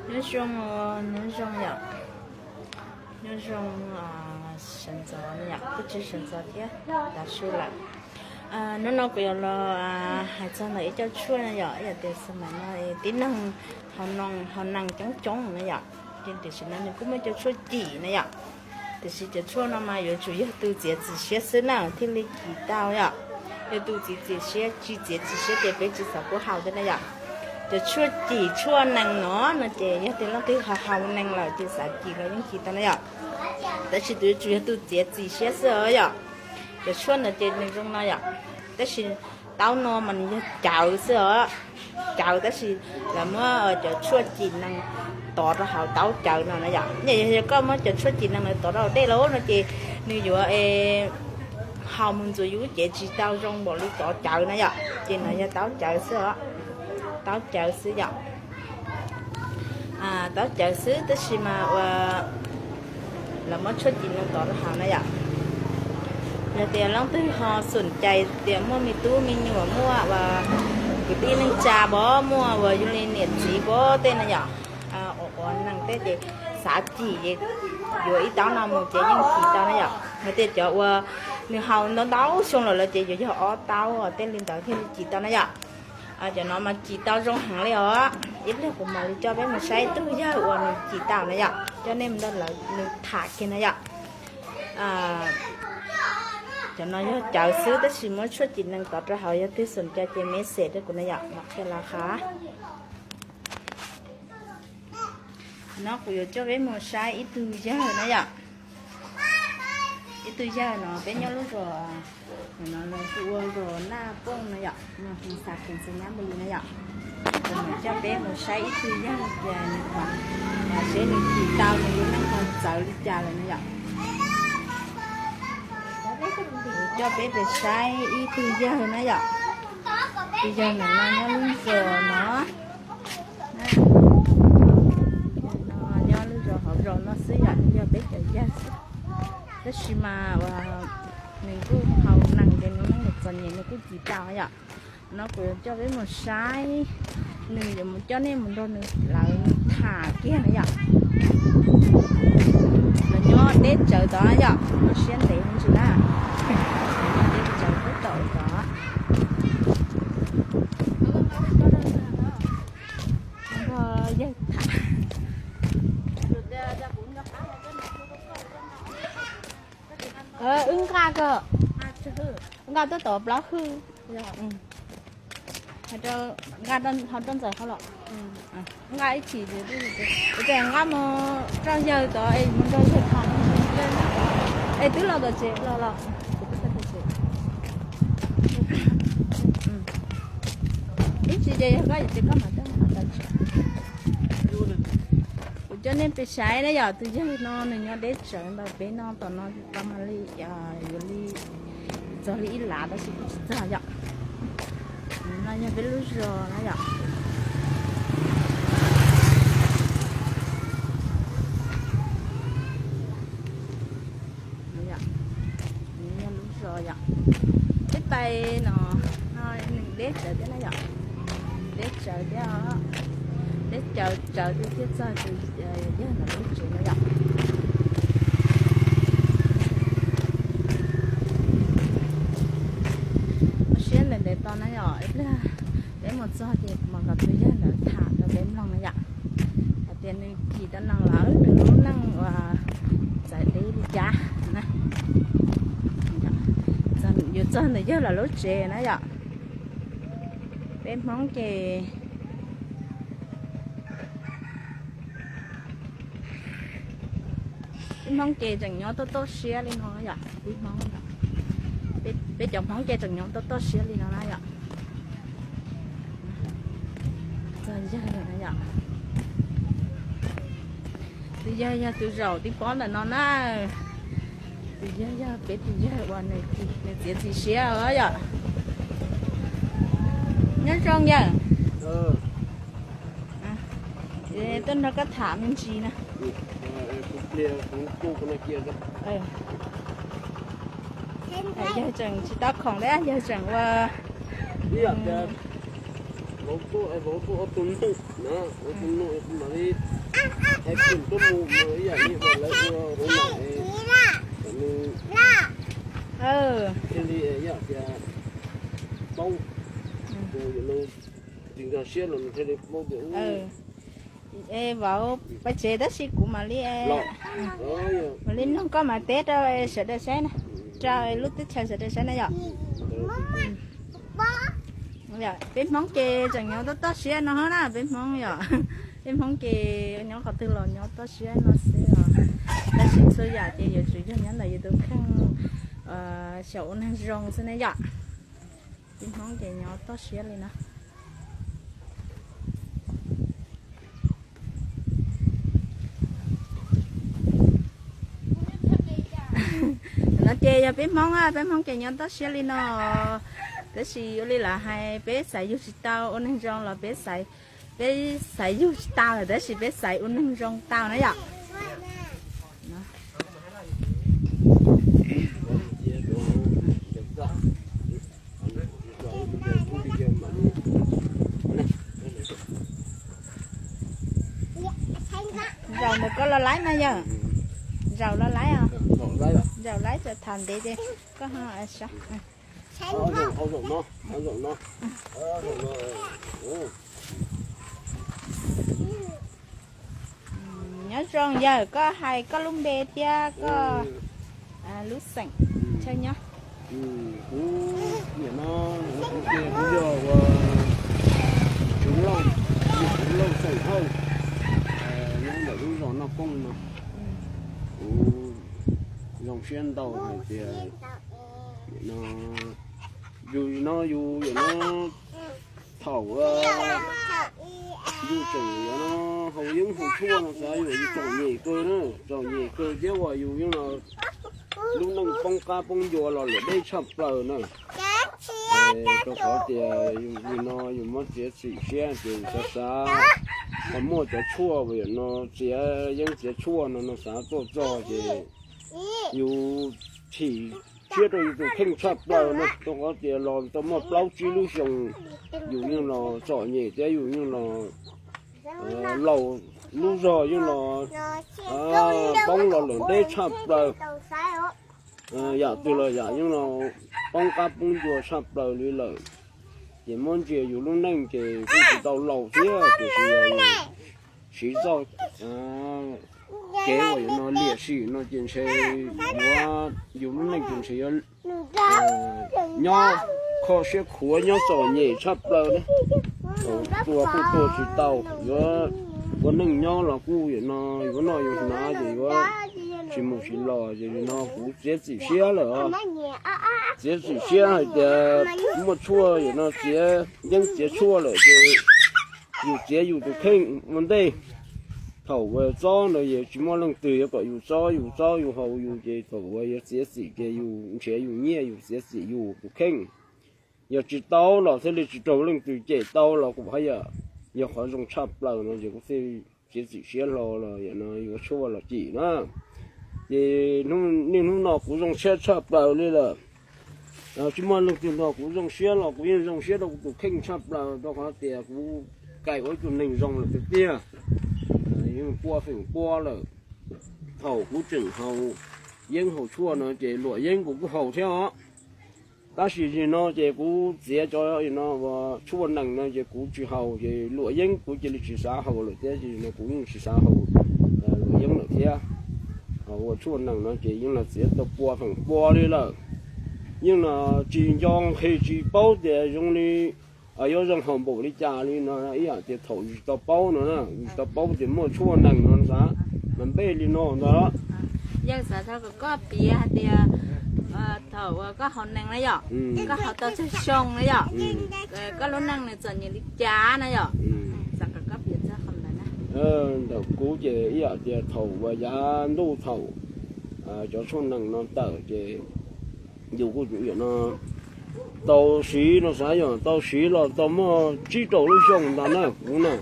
Nyob zoo, nyob zoo yom, nyob zoo sawv ntxov no yom, kuj tsis sawv ntxov thiab, tav su lawm. Hnub no kuv yuav los hais txog ntawm ib co tshuaj no yom, ib yam tias xav mas no tib neeg haus nees coob coob no yom, ces tiam sis no nws kuj muaj cov tshuaj cim na yom. Tiam sis cov tshuaj no mas yuav tsum yog tus txiav txim siab xwb na thiaj li cim tau yom. Yog tus txiav txim siab, tsis txiav txim siab ces peb tsis xav pub haus thiab na yom. Cov tshuaj cim tshuaj nees no no ces yog tias leej twg haus nees lawm ces xav cim los yeej cim tau na yom. Tab sis tus yuav tsum yog tus txiav txim siab xwb os yom. Cov tshuaj no ces nws zoo no yom. Tab sis taub no mas nws yog cawv xwb os. Cawv tab sis lawv muab cov tshuaj cim nees tov rau hauv taub cawv no na yom. Yog, yog koj muab cov tshuaj cim nees no tov rau hauv dej lawm no ces nws yuav haus mus ntxuav yus cev tsis tau zoo npaum li tov cawv na yom. Ces no yog taub cawv xwb os. Taub cawv xwb yom. Taub cawv xwb tab sis mas ua lawv muab tshuaj cim nees tov rau hauv na yom. Yog tias leej twg ho xum cais tias muaj me tub me nyuam, muaj ua kwv tij neej tsa pov, muaj ua yus li niam txiv pov tej na yom, ua nees tej ces xav cim ces yuav ib taub no mus ces yeej cim tau na yom. Yog tias cov uas nws haus ntau ntau xyoo lawm lawm ces yuav yog ob taub tej li ntawd thiaj li cim tau na yom. Cov no mas cim tau zoo heev li os. Ib pliag kuv mam li coj peb mus saib ib tug yawg uas nws cim tau na yom, coj nej mus nrog lawv nws tham kiag na yom. Cov no yog cawv xwb tab sis muab tshuaj cim nees tov rau hauv, yog twg xum cais ces message rau kuv na yom, mam qhia los qha. No kuv yuav coj peb mus saib ib tug yawg na yom. Ib tug yawg no peb nyob lub zos, no lawv hu ua zos Naj Pooj no yom, no Xas Khees Xas Nyab Npab Lis na yom. Kuv mam coj peb mus saib ib tug yawg tias nws, seb nws cim tau nws lub neej ho txawv li cas lawm na yom. Kuv coj peb mus saib ib tug yawg na yom. Tus yawg ntawm no nyob lub zos no, nyob lub zos hauv zos no xwb yom, yog peb cov yawg xwb. Tab sis mas nws kuj haus nees ces nws yeej txom nyem, nws kuj cim tau yom. No kuv yuav coj peb mus saib, nws yuav mus coj nej mus nrog nws lawv tham kiag na yom. Lawv nyob deb tsawv tod yom, no siab ntev me ntsis na. Nyob deb tsawv tod tod. Nrog yawg tham. Wb nqa ko, nqa tuaj tom plaub hwj. Nqa ho rau ntxawm hauv los. Nqa ib chim, tes nqa mus rau yawg tod es mus nrog yawg tham. Es twb los tom tsev los los. Ib chim ces yog koj ces koj mam coj mus tom tsev. Kuv coj nej pem saib na yom, tus yawg no nws nyob deb tsawv ntawm peb no, tom no tau mas li, yuav li txog li ib lav tab sis kuj tsis txog yom. No yog peb lub zos na yom. Yog lub zos yom. Peb tais no, no nws deb tsawv thiab na yom. Deb tsawv thiab, deb tsawv tsawv thiab thiaj txog tus yawg ntawm lub tsev no yom. Siab ntev ntev tos na yom, ib pliag peb mus txog ces mam kom tus yawg ntawd tham rau peb mloog na yom. Hais tias nws cim tau nees lawm nws lub neej uas txawv deb li cas na. Yuav txog ntawm yawg lawv lub tsev na yom. Peb Hmoob ces, peb Hmoob ces tseem nyob toj toj siab li no yom, peb Hmoob, peb cov Hmoob ces tseem nyob toj toj siab li no na yom. Txog yawg lawm na yom. Tus yawg yog tus zaum tib pob ntawm no na. Tus yawg yog peb tus yawg uas nws txiav txim siab os yom. Nyob zoo yawg. Tuaj nrog koj tham me ntsis na. Yawg tseem tsis tau khoom thiab, yawg tseem ua, vauv tuaj, vauv tuaj ob tug ntug. Na, ua tus nuj kuv mam li hais pum tuaj mus mas ib yam li uas lawv ua hauv no es kom nws thiaj li ib yam tias paub, tus yam no tsis nkag siab los nws thiaj li paub tias ub. Es vauv pais tsev tab sis kuv mam li, mam li nug koj mam teb rau sawv daws saib na, rau lub teb chaws sawv daws saib na yom. Peb Hmoob ces tseem nyob toj toj siab no na, peb Hmoob yom. Peb Hmoob ces nyob qhov twg los nyob toj siab no xwb os. Tab sis txhua yam ces yuav tsum yog nyob ntawm yus tus kheej, xyaum ua neeg zoo xwb ne yom. Peb Hmoob ces nyob toj siab li no. No ces yog peb Hmoob, peb Hmoob ces nyob toj siab li no. Tab sis ua li lawv hais peb xaiv yug tsis tau ua neeg zoo los peb, peb xaiv yug tsis tau tab sis peb xaiv ua neeg zoo tau na yom. Zaum ntawm koj los laib mas yog, zaum los laib os. Zaum laib txawm tham ntev ces koj ho. Nyob zoo yawg, koj hais koj lub npe thiab koj lub xeem, chaw nyob. Kuv nim no kuv tias kuv yog ua Tswv Lauj, Tswv Lauj xeem Hawj, nyob ntawm lub zos Noj Kooj no. Kuv zoo siab ntau hais tias nim no yus no yus yam no thaum yus tseem yam no haus yeeb haus tshuaj no xav yus txom nyem kawg na, txom nyem kawg thiab uas yus yeej los lub neej poob qab poob ncua los luam deb tshaj plaws na. Rau qhov tias yus no yus muab txiav txim siab ces xav xav, ho muaj cov tshuaj uas yam no txiav yeeb txiav tshuaj no no xav tuaj txog ces yus chim siab rau yus tus kheej tshaj plaws na, rau qhov tias los tau muaj plaub tsib lub xyoos yus yeej los txom nyem thiab yus yeej los laus, lub zog yeej los poob los luam deb tshaj plaws. Yam twg los yam yeej los poob qab poob ncua tshaj plaws li lawm. Ces muab ntsia yus lub neej ces kuj tsis tau laus thiab tiam sis siv txoj kev uas yam no liam sim no ces ntshe yuav, yus lub neej ces ntshe yuav nyob kho siab khuav nyob txom nyem tshaj plaws na. Thaum tuag kuj tuag tsis tau, yuav ua neej nyob los kuj yam no yuav noj yuav hnav ces yuav tsis mus tsis los ces li no kuv txiav txim siab lawm os. Txiav txim siab hais tias muaj tshuaj yam no txiav yeeb txiav tshuaj lawm ces yus txiav yus tus kheej ua ntej. Thaum uas txob ntawd yus tsis muaj leej twg yuav kom yus txob, yus txob yus haus yus ces thaum uas yuav txiav txim ces yus nrhiav yus nyiaj yus txiav txim yus tus kheej. Yog tsis tau los thiaj li tsis raug leej twg cem tau los kuv hais yam yog qhov zoo tshaj plaws no ces kuv thiaj txiav txim siab hlo los yam no yuav tshuaj los cim na. Ces niaj hnub no kuv zoo siab tshaj plaws li lawm. Tsis muaj leej twg nrog kuv zoo siab los kuv yeej zoo siab rau kuv tus kheej tshaj plaws rau qhov tias kuv kais ua ib tug neeg zoo lawm tiag tiag. Yeej pua feem pua lawm. Thaum kuv tseem haus yeeb haus tshuaj no ces luam yeeb kuv kuj haus thiab os. Tab sis nim no ces kuv txiav cov no uas tshuaj nees no ces kuv tsis haus ces luam yeeb kuv cia li tsis xav haus lawm thiab ces no kuv yeej tsis xav haus luam yeeb lawm thiab. Ua tshuaj nees no ces yeej los txiav tau pua feem pua li lawm. Yeej los tsis nco nqhis tsis paub tias zoo li yuav zoo haus npaum li cas li no ib yam tias thaum yus tsis tau paub no na, yus tsis tau paub tias muaj tshuaj nees no xav mas npej li no ntag. Yawg xav kom koj piav hais tias thaum uas koj haus nees na yom, koj haus tau tsawg xyoo na yom, koj lub neej nws txom nyem li cas na yom, xav kom koj piav txog qhov ntawd na. Ntawm kuv ces ib yam tias thaum uas yav ntuj thaum cov tshuaj nees no tawm ces yus kuj yam no tau siv no xav yog tau siv los tau muaj tsib rau lub xyoo ntag na kuv na.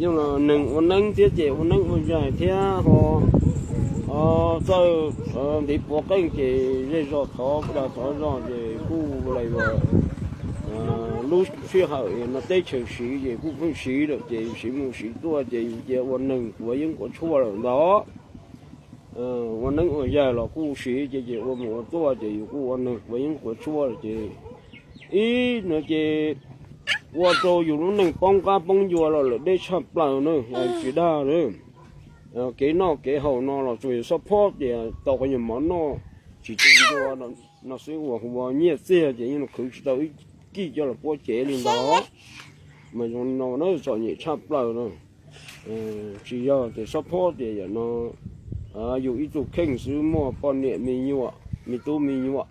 Yeej los neeg ua neeb thiab ces ua neeb ua yaig thiab ho txawj ntiv puav qeej ces zej zog thov dag thov zog ces kuj lais uas Lub sij hawm no teb chaws siv ces kuj pheej siv lawm ces siv mus siv tuaj ces yus cia ua neeg quav yeeb quav tshuaj lawm ntag. Ua neeb ua yaig los kuj siv ces ces ua mus ua tuaj ces yus kuj ua neeg quav yeeb quav tshuaj lawm ces ib no ces ua rau yus lub neej poob qab poob ncua los lawm deb tshaj plaws na, tsis dag na. Kev noj kev haus no los tsuas yog xob phob tias tau qhov nyuag mov noj tsis tu ncua no xwb, uas hu ua nyiaj txiag ces yeej khwv tsis tau ib kij coj los puab cev li ntawd. Mas zoo no na txom nyem tshaj plaws na. Tsis yog tias xob phob tias yam no yus ib tug kheej xwb, muaj poj niam me nyuam, me tub me nyuam,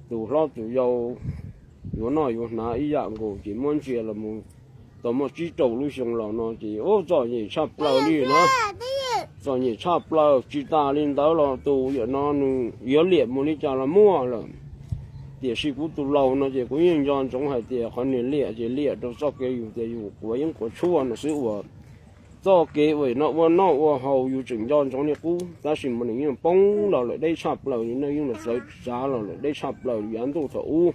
tus hlob tus yau yuav noj yuav hnav ib yam nkaus ces muab ntsia los mus tau muaj tsib rau lub xyoo los no ces ub txom nyem tshaj plaws li na. Txom nyem tshaj plaws. Tsis tas li ntawd los tus yam no nws yuav liam mus li cas los muaj lawm. Tiam sis kuv tus laus no ces kuv yeej nco ntsoov hais tias qhov nws liam ces liam rau txoj kev yus tias yus quav yeeb quav tshuaj no xwb, uas txoj kev uas no ua noj ua haus yus tseem nco ntsoov li qub, tab sis mas nws yeej poob los lawm deb tshaj plaws li na, yeej los txawv tsav los lawm deb tshaj plaws li yav ntuj thaum ub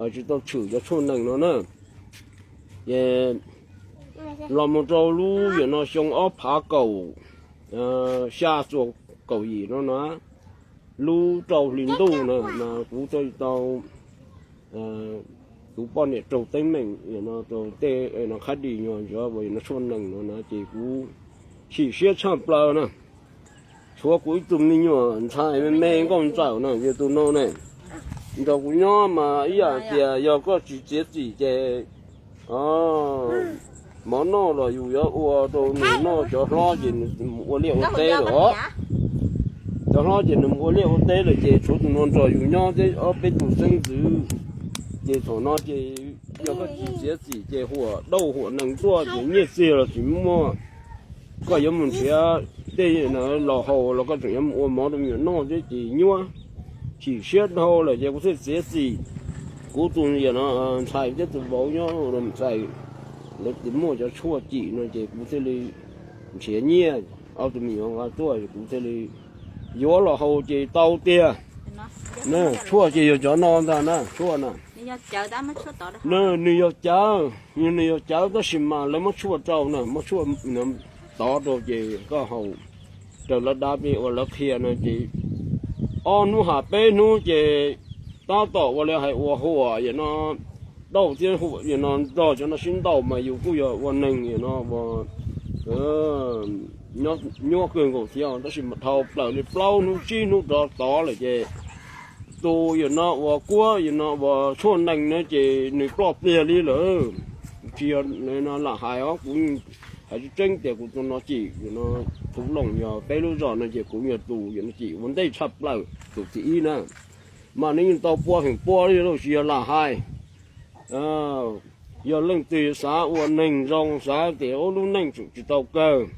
tsis tau tshwm cov tshuaj nees no na. Ces los mus rau lub yam no xyoo ob phav kaum xya txuas kaum yim no na, lub rau hli ntuj na mas kuv tau tau kuv poj niam raug teeb meem no rau tej no qhab di nyuag ntsuav uas no tshuaj nees no na ces kuv chim siab tshaj plaws na. Tshuav kuv ib tug me nyuam ntxhais me me nkauj ntxawm na, yog tus no ne, nrog kuv nyob mas ib yam tias yog koj tsis txiav txim ces mov noj los yus yuav ua rau nws noj, cov hlob ces nws mus ua liaj ua teb lawm os. Cov hlob ces nws mus ua liaj ua teb lawm ces tshuav tus no nrog yus nyob thiab ob peb tus xeeb ntxwv. Ces thaum no ces yog koj tsis txiav txim ces huam dauj huam nees tuaj ces nyiaj txiag los tsis muaj. Koj yuav mus nrhiav tej los haus los koj tseem yuav mus ua mov rau me nyuam noj thiab ces nyuaj. Chim siab dhau lawm ces kuv thiaj txiav txim. Kuv tus yam no ntxhais thiab tus vauv nyob ua ntxhais, lawv tias muaj cov tshuaj cim no ces kuv thiaj li nrhiav nyiaj, ob tug me nyuam nqa tuaj kuv thiaj li yuav los haus ces tau tiag. Tshuaj ces yog cov no ntag na, tshuaj na. Nws yog cawv, nws yog cawv tab sis mas lawv muab tshuaj rau na, muab tshuaj tov rau ces koj haus raws lawv dab peb uas lawv qhia no ces ob hnub hab peb hnub ces tab tom ua li hais uas huam yam no dauj thiab huam yam no nrog cov no sib ntaus mas yus kuj yog ua neeg yam no uas nyuaj kawg nkaus thiab tab sis mas dhau plaws li plaub hnub tsib hnub rov tod lawm ces tus yam no uas kuab yam no uas tshuaj nees na ces nws ploj pliag li lawm. Tsis yog no lam hais os, kuv hais tseeb tias kuv tus no cim yam no, Thuv Loos yog peb lub zos no ces kuv yog tus yam no cim ua ntej tshaj plaws tus thib ib na. Mas nws yeej tau pua feem pua li lawm tsis yog lam hais. Yog leej twg xav ua neeg zoo xav tias ua lub neej tseem tsis tau kawg,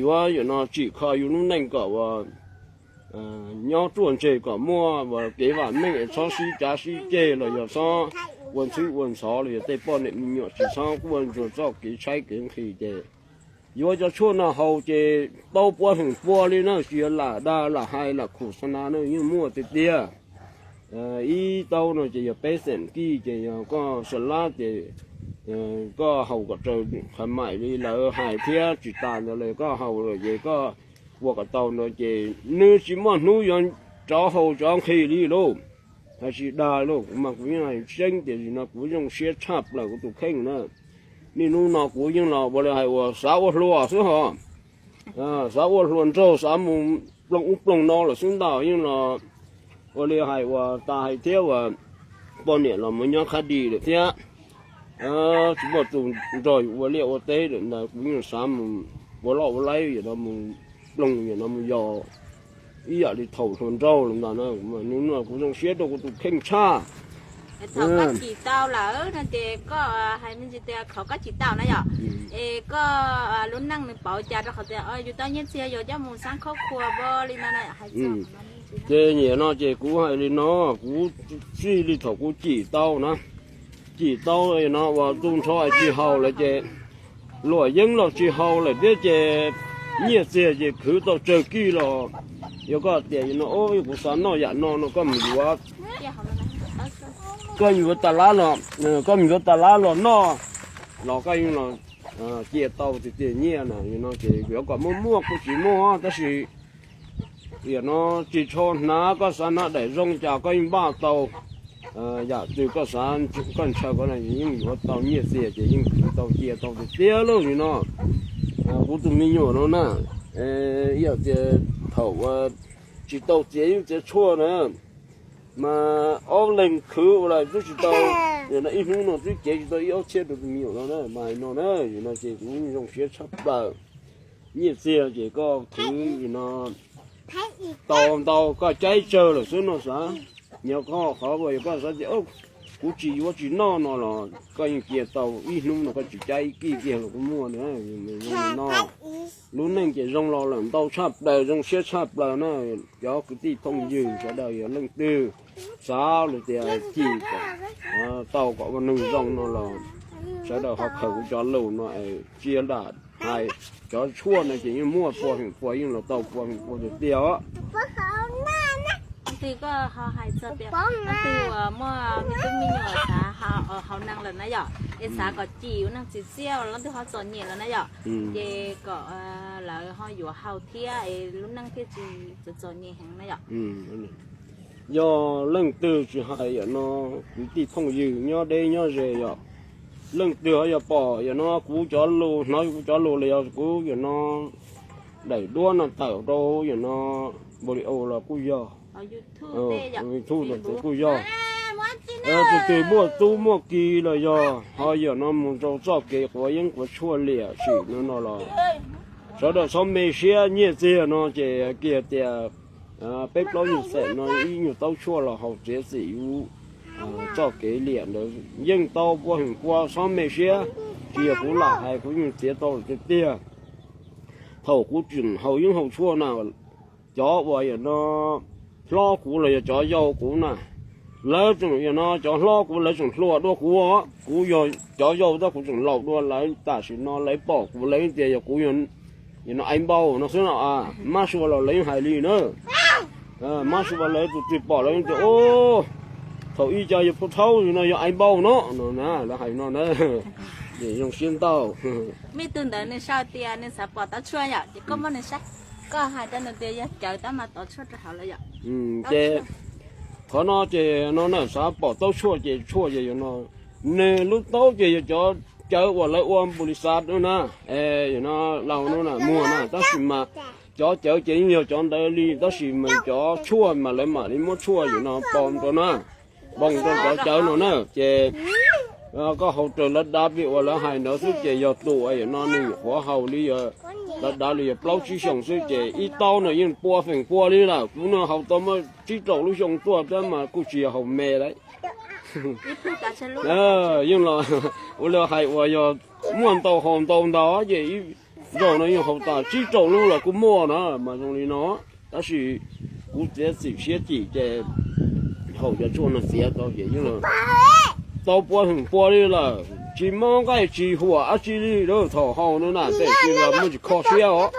yuav yam no tsim kho yus lub neej kom uas nyob ruaj ntseg kom muaj uas kev vam meej es txhob sib cav sib ceg los yog txhob ua ntxhwb ua ntxhov los yog tej poj niam me nyuam tsis txhob quaj ntsuag txoj kev tshaib kev nqhis ces yuav cov tshuaj no haus ces tau pua feem pua li na, tsis yog lam dag lam hais lam khum xa na na, yeej muaj tiag tiag. Ib taub no ces yog peb xees kij ces yog koj xa lab ces koj haus kom raws qhov maim li lawv hais thiab tsis tas ntawd los koj haus lawm ces koj ua kom tau ntawd ces nws tsis muaj hnub yuav rov haus cov nqhis li lauj. Hais tsis dag lauj, mas kuv yeej hais tseeb tias no kuv zoo siab tshaj plaws kuv tus kheej na. Niaj hnub no kuv yeej los ua li hais uas xav ua hluas xwb hos, xav ua hluas nraug xav mus ploog ub ploog no lawm xwb ntag, yeej los ua li hais uas tas hais thiab uas poj niam los mus nyob qhab di lawm thiab tsis muaj tus nrog yus ua liaj ua teb lawm ntag, kuv yeej xav mus ua loj ua laib yam no mus ploog yam no mus yos ib yam li thaum hluas nraug los ntag na. Hnub no kuv zoo siab rau kuv tus kheej tshaj. Thaum koj cim tau lawm no ces koj hais me ntsis tias qhov koj cim tau na yom, es koj lub neej nws pauv cas rau qhov tias yus tau nyiaj txiag yus coj mus xab khaub khua npo li no na hais txog. Ces nyiam no ces kuv hais li no, kuv txij li thaum kuv cim tau na, cim tau no uas tu nrho tsis haus lawm ces luam yeeb los tsis haus lawm thiab ces nyiaj txiag ces khwv tau tsawg kij los yog koj tias no kuv xav noj yam no no koj mus yuav koj yuav tas lab los, koj mus yuav tas lab los noj los koj yeej los cia tau tiag tiag nyiaj na. Yog no ces yuav kom muaj muaj kuj tsis muaj, tab sis yam no tsis tshua hnav, koj xav hnav daim zoo cas koj yeej npaj tau. Yam twg koj xav, koj ntshaw ko na yeej yuav tau nyiaj txiag ces yeej khwv tau cia tau tiag tiag lauj. Nim no kuv tus me nyuam no na, ib yam tias thaum tsis tau txiav yeeb txiav tshuaj na, mas ob leeg khwv ua li twb tsis tau, yog no ib hnub no twb cev tsis tau ib ob txhiab rau tus me nyuam no na. Mas no na, yog no ces kuv zoo siab tshaj plaws. Nyiaj txiag ces koj khwv yog no tau ntau koj caib tsawg lawm xwb no xav. Nyob koj qhov uas yog koj xav tias kuv tsis yuav tsis noj no los koj yeej cia tau, ib hnub no koj tsis caib ib kij kiag los kuj muaj na. No lub neej ces zoo los lawm ntau tshaj plaws, zoo siab tshaj plaws na. Cov kwv tij phooj ywg sawv daws yog leej twg xav los tias cim kom tau kom ua neeg zoo no los sawv daws ho khaws kuv cov lus no es tsis yog lam hais, cov tshuaj no ces yeej muaj pua feem pua, yeej los tau pua feem pua tiag tiag os. Leej twg uas muaj me tub me nyuam xav haus neeg lawm na yom, es xav kom cim ua neeg txiv txiaj, leej twg ho txom nyem lawm na yom, ces kom lawv ho yuav haus thiab es lub neej thiaj tsis txom nyem heev na yom. Yog leej twg tsis hais yam no, kwv tij phooj ywg nyob deb nyob ze yom, leej twg ho yog pom yam no kuv cov lus, hnov kuv cov lus los yog kuv yam no daim duab no tawm rau yam no npaus li aus los kuj yog, YouTube los kuj yog, tus twg muaj tub muaj ki los yog ho yam no mus rau txoj kev quav yeeb quav tshuaj liam sim no no los sawv daws txhob me siab. Nyiaj txiag no ces kiag tias peb plaub nyuag xeem no ib nyuag taub tshuaj los haus txiav txim yus txoj kev liam ntawd yeej tau pua feem pua, txhob me siab. Tsis yog kuv lam hais, kuv yeej txiav tau lawm tiag tiag. Thaum kuv tseem haus yeeb haus tshuaj na, cov uas yam no hlob kuv los yog cov yau kuv na, lawv tseem yam no cov hlob kuv lawv tseem hluas dua kuv, kuv yog cov yau tab kuv tseem laus dua lawv. Tam sim no lawv pom kuv lawv tias yog kuv yam no aiv npau no xwb no, mab sua los lawv yeej hais li na. Mab sua lawv tus twg pom lawv tias thaum ub cas yog phu thaub no yog aiv npau no no na, lawv hais no na. Ces zoo siab ntau. Muaj ib tug ntawd nws sau tias nws xav pom taub tshuaj yom, ces koj muab nws saib, koj hais rau nws tias yog cawv tab mas tov tshuaj rau hauv lawm yom. Ces qhov no ces no na, xav pom taub tshuaj ces tshuaj ces yog no, nws lub taub ces yog cov cawv uas lawv ua npaum li xav na, yog no laus no na muag na, tab sis mas cov cawv ces yeej yog cov ntawd li, tab sis mas cov tshuaj mas lawv mam li muab tshuaj yog no poo rau na, poo rau cov cawv no na. Ces koj haus raws lawv dav li uas lawv hais ntawd xwb, ces yog tus yog no nws nyuam qhuav haus li, lawv dav li yog plaub tsib xyoos xwb, ces ib taub no yeej pua feem pua li lawm. Kuv no haus tau muaj tsib rau lub xyoo tuaj tab mas kuj tsis yog haus me lawm. Yeej los ua li hais uas yog muaj ntau haus ntau ntau ces ib zaug no yeej haus tas tsib rau lub los kuj muaj na, mas zoo li no. Tab sis kuv txiav txim siab cim ces haus cov tshuaj no txiav tau ces yeej tau pua feem pua li lawm, tsis mob nqaij tsis huam dab tsi li. Thaum haus no na tej tsis los muaj tsis kho siab os.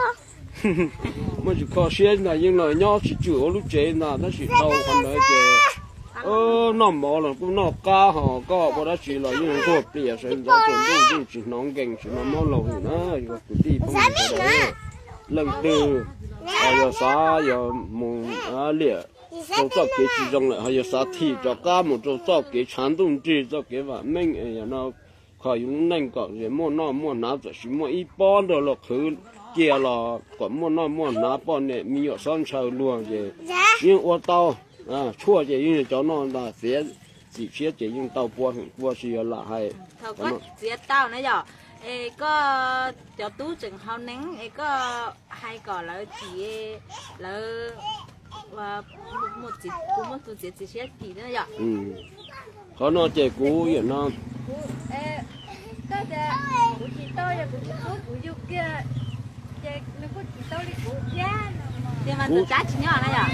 Muaj tsis kho siab ntag, yeej los nyob tsis tswm ua lub tsev ntag, tab sis dhau qhov ntawd ces noj mov los kuj noj qab, ho koj ua dab tsi los yeej nquag plias sawv ntxov tsaus ntuj yeej tsis hnov nkees, tsis hnov mob laug li na. Kwv tij phooj ywg sawv daws, leej twg yog xav yog mus liam rau txoj kev tsis zoo lawm, ho yog xav thim rov qab mus rau txoj kev tshav ntuj nrig, txoj kev vam meej, yog no kho yus lub neej kom muaj noj muaj hnav, txawm tsis muaj ib pob nrog luag qhwv cia los kom muaj noj muaj hnav, poj niam me nyuam txhob ntshaw luag ces yeej ua tau. Tshuaj ces yeej yog cov no ntag, txiav txim siab ces yeej tau pua feem pua, tsis yog lam hais. Thaum koj txiav tau na yom, es koj cov tub tseem haus neeg es koj hais kom lawv cim, lawv, kuv muaj tus txiav txim siab cim na yom. Qhov no ces kuv yam no, kuv tsis tau, yog kuv tsis tub kuv yug kiag ces nws kuj tsis tau li kuv thiab. Ces mas tus tsab tsis nyob na yom.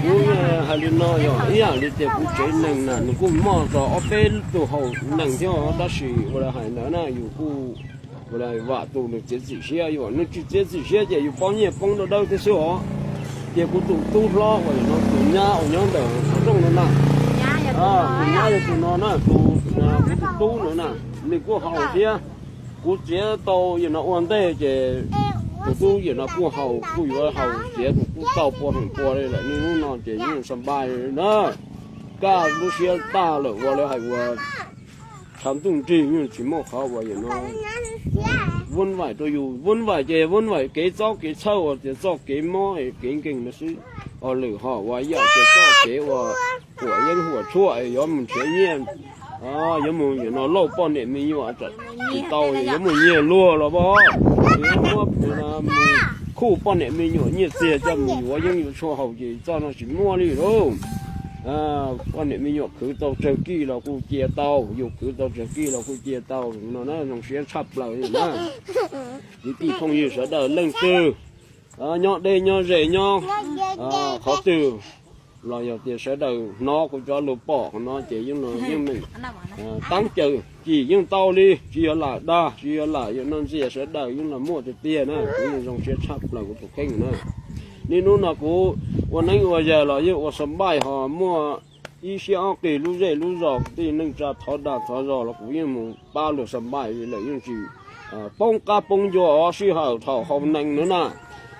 Kuv hais li no yog ib yam li tias kuv tsev neeg na nws kuj muaj txog ob peb tug haus neeg thiab, tab sis ua li hais ntawd na yus kuj ua li vam tus nws txiav txim siab, yus nws tsis txiav txim siab ces yus poob nyiaj poob dawb dawb thiab xwb os. Ces kuv tus tub hlob uas yog no tus nyab uas nyob ntawm qhov rooj no na, Tus nyab yog tus no na, tus, kuv tus tub no na, nws kuj haus thiab. Kuv txiav tau yam no ua ntej ces tus tub yam no kuj haus, kuj yuav haus txiav tus kuj tau pua heem pua li lawm. Niaj hnub no ces yeej xa npaj na, kaj lub siab tag lawm ua li hais ua tshav ntuj nrig yeej tsis muaj qhov uas yam no vuv vaim rau yus. Vuv vaim ces vuv vaim kev txob kev txhawj uas tias txoj kev mob kev nkeeg no xwb. Ho lwm hom uas yam tias txoj kev uas huam yeeb huam tshuaj yuav mus nrhiav nyiaj, yuav mus yam no lauj poj niam me nyuam tsis tau, yuav mus nyiag luag los as, yuav muab mus khuj poj niam me nyuam nyiaj txiag coj mus yuav yeeb yuav tshuaj haus ces txoj no tsis muaj li lauj. Poj niam me nyuam khwv tau tsawg kij los kuj cia tau, yus khwv tau tsawg kij los kuj cia tau no na, zoo siab tshaj plaws li na. Kwv tij phooj ywg sawv daws leej twg nyob deb nyob ze nyob qhov twg los yog tias sawv daws hnov kuv cov lus pom qhov no ces yeej meem taab cawm cim yeej tau li, tsis yog lam dag tsis yog lam yam no ntxias, sawv daws yeej los muaj tiag tiag na. Kuv yeej zoo siab tshaj plaws kuv tus kheej na. Niaj hnub no kuv ua neeb ua yaig los yeej ua xa npaij ho muaj ib siab ob qig lub zej lub zos kwv tij neej tsa thov dag thov zog los kuv yeej mus pab luag xa npaij lawm yeej tsis poob qab poob ncua os. Sij hawm thaum haus nees na na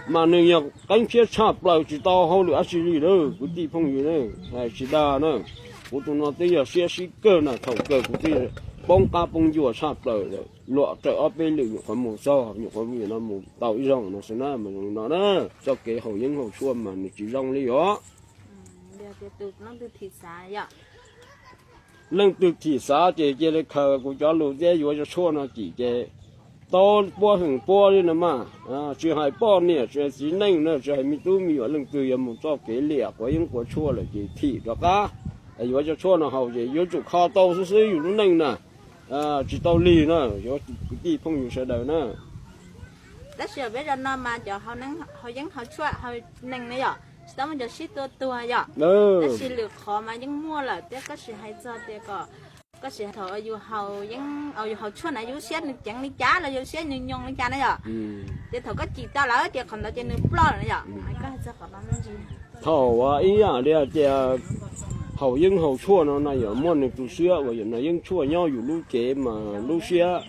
mas nws yog qeeb tshiab tshaj plaws tsis tau hauj lwm dab tsi li lawm kwv tij phooj ywg na. Hais tsis dag na, kuv tus no twb yog siab sib kawg na, thaum kawg kuv twb poob qab poob ncua tshaj plaws lawm. Luam raws ob peb lwm nyuam qhuav mus txog, nyuam qhuav mus tau ib zaug no xwb na, mas zoo li no na. Txoj kev haus yeeb haus tshuaj mas nws tsis zoo li os. Leej twg thim xav ces cia li khaws kuv cov lus thiab yuav cov tshuaj no cim ces tau pua heem pua li no mas, tsis hais poj niam tsis hais txiv neej na, tsis hais me tub me nyuam, leej twg yuav mus txoj kev liam quav yeeb quav tshuaj lawm ces thim rov qab yuav cov tshuaj no haus ces yuav tsum kho tau xwb xwb yus lub neej na, tsis tau lig na, kwv tij phooj ywg sawv daws na. Tab sis peb zaum no mas cov haus yeeb haus tshuaj haus nees na yom, tsis tau muaj cov sib tua tuag yom. Tab sis lwm qhov mas yeej muaj lawm thiab, koj sim hais txog tias kom, koj sim thaum yus haus yeeb, yus haus tshuaj na yus lub siab nws ceev li cas los yus lub siab nws nyoos li cas na yom. Ces thaum koj cim tau lawm ces qhov ntawd ces nws ploj lawm na yom. Koj hais txog qhov no me ntsis. Thaum ib yam li hais tias haus yeeb haus tshuaj no na yog muaj nws tus siab uas yam no yeeb tshuaj nyob yus lub cev mas lub siab,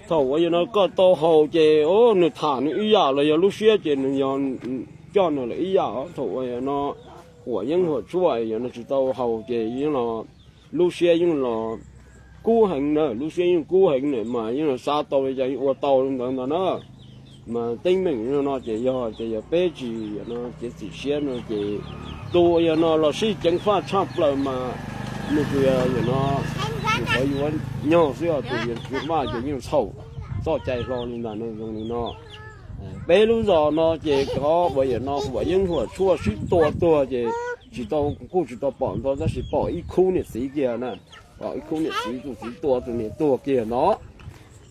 thaum uas yam no koj tau haus ces nws tham nws ib yam los yog lub siab ces nws yog coj nws lawm ib yam. Thaum uas yam no huam yeeb huam tshuaj yam no tsis tau haus ces yeej los lub siab yeej los kub heev na, lub siab yeej kub heev na mas yeej los xav tau li cas yeej ua tau li ntawd ntag na. Mas teeb meem no ces yog ces yog peb tsis yam no cev txim siab no ces tus yam no los sib ceev faj tshaj plaws mas nws tus yam no tus qhov yuav nyog xwb, tus yuav vaj ces yeej txhaum txoj cai hlo li ntag no zoo li no. Peb lub zos no ces qhov uas yam no huam yeeb huam tshuaj sib tua tuag ces tsis tau, kuj tsis tau pom ntau tab sis pom ib khub niam txiv kiag na, pom ib khub niam txiv tus txiv tua tus niam tuag kiag no.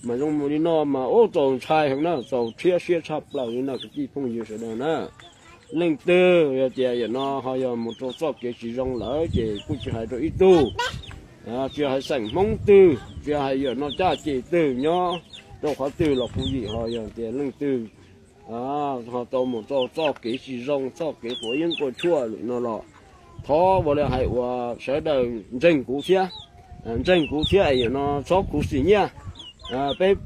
Mas zoo mus li no mas ub txaus ntshai heev na, txaus rhiab siab tshaj plaws li no kwv tij phooj ywg sawv daws na. Leej twg yog tias yam no ho yog mus rau txoj kev tsis zoo lawm ces kuj tsis hais rau ib tug, tsis hais xeem Hmoob twg, tsis hais yam no caj ces twg nyob rau qhov twg los kuv yim ho yog tias leej twg ho tau mus rau txoj kev tsis zoo, txoj kev quav yeeb quav tshuaj lawm no los thov ua li hais uas sawv daws ntseeg kuv thiab, ntseeg kuv thiab es yam no txhob khuv xim nyiaj. Peb,